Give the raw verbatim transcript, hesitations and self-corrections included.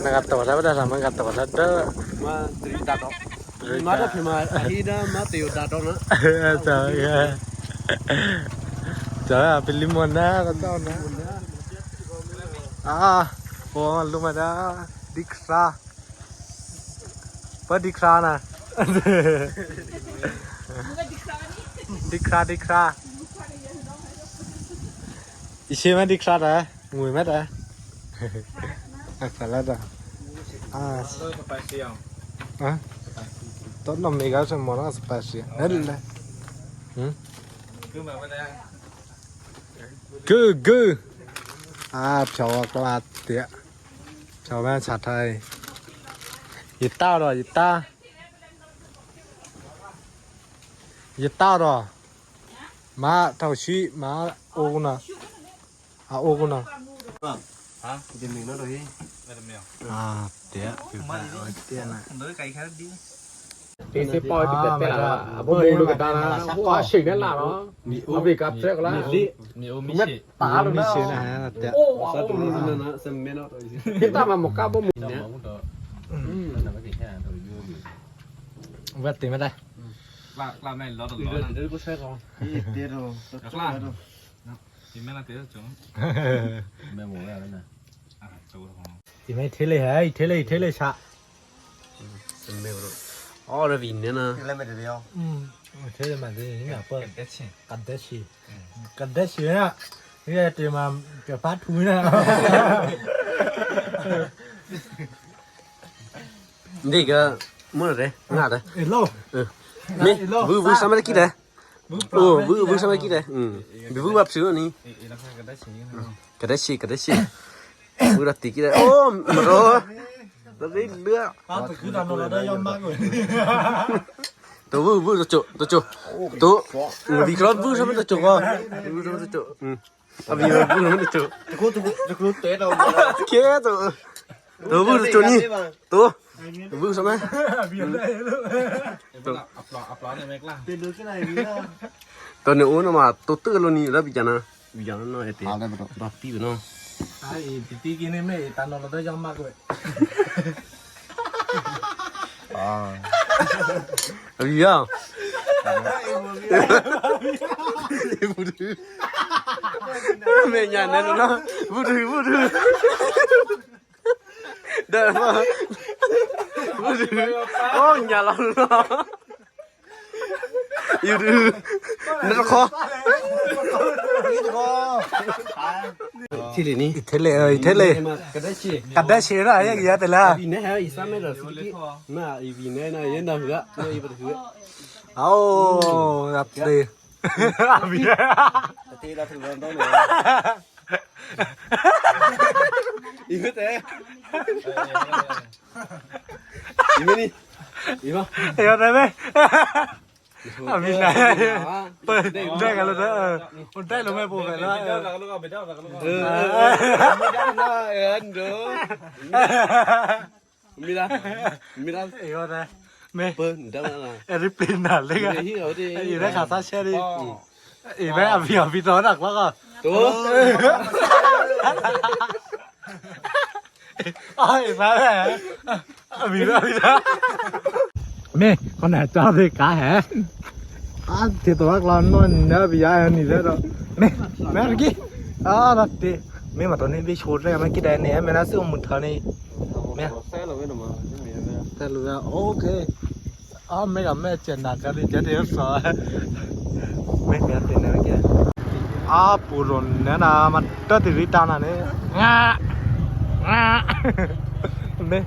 Nang kata wala, wala sama kata wala da. Ma, cerita tok. Cerita. Mata pima, ahida mata yo da dona. Tahu ya. Tahu apa limona kata ona. Ah, oh, lumada diksa. Apa diksa na? Diksa, diksa. Isi ma diksa da? Ngui ma da? Apa la da? Ah. Ah? Tot no mega se mona spasi. Helle. Hmm? Gu, gu. Ah, pyawa kwat ya. Pyawa chatai. Ita ro, ita. Ita ro. Ma tau shi, ma oguna. A oguna. Ha? Ah, ya. Ese poi ti kete la, abo mulu kete la, ko asik la no. Abi kapsek la. Ni o mi se. Tahu na. Kita mau muka apa mu? Buat tim ada. Kla, kla men lo lo. Iya, dia ko saya ko. Iya, dia lo. Kla. Gimana dia, Cung? Memang ya, benar. Ah, coba. Ime tele hai, tele, tele sa. Semme bro. Ora vinne na. Tele me de yo. Hmm. Tele ma de ni apa? Kardashian. Kardashian. Kardashian ya. Iya, te ma ke patu na. Ndiga, mana de? Nggak ada. Hello. Eh. Nih, bu bu sama kita. Oh, bu bu sama kita. Hmm. Bu bu apa sih ni? Kardashian, Kardashian. Bu rati kita. Oh, bro. Tadi lu. Ah, tuh udah nol ada yang bangun. Tuh bu bu tuh, tuh. Tuh. Di klub bu sama tuh kok. Bu sama tuh. Hmm. Abi bu sama tuh. Tuh tuh tuh tuh. Tuh bu tuh ni. Tuh. Bu sama. Tuh. Apa apa nih mek lah. Tone uno ma tuh tuh kalau ni lah bijana. Bijana no ete. Ada betul. Rapi no. Ai, titi kini me tano lo da jama ko. Ah. Iya. Budu. Me nyana no. Budu budu. Dah. Budu. Oh, nyala no. Yudu. Nerko. Tele ni. Tele, eh, tele. Kardashian. Kardashian lah ya, ya tela. Ini ha, isame lah sedikit. Nah, ini na ya ndak. Nah, ibu tu. Oh, apa? Tapi dah tu nonton ya. Ingat ya. Ini nih. Ima. Iya, tapi. Amina. Udah kalau dah. Udah lo me po vela. Mira. Mira. Iya, dah. Me. Pe, ndak mana. Airplane na, lega. Iya, iya, udah. Iya, kata seri. Iya, abi, abi, to nak lah. Tuh. Ai, sabe. Mira, mira. Me, con esto de caja. Ah, te to va claro, no, no había ni cero. Me, me aquí. Ah, no te. Me mató ni bicho, re, me quita ni, me nace un montón. Me. Saluda, ok. Ah, mega me chena kali jadi eso. Mega tena ke. Ah, puro nena mata tirita na ne. Nga. Nga. Me.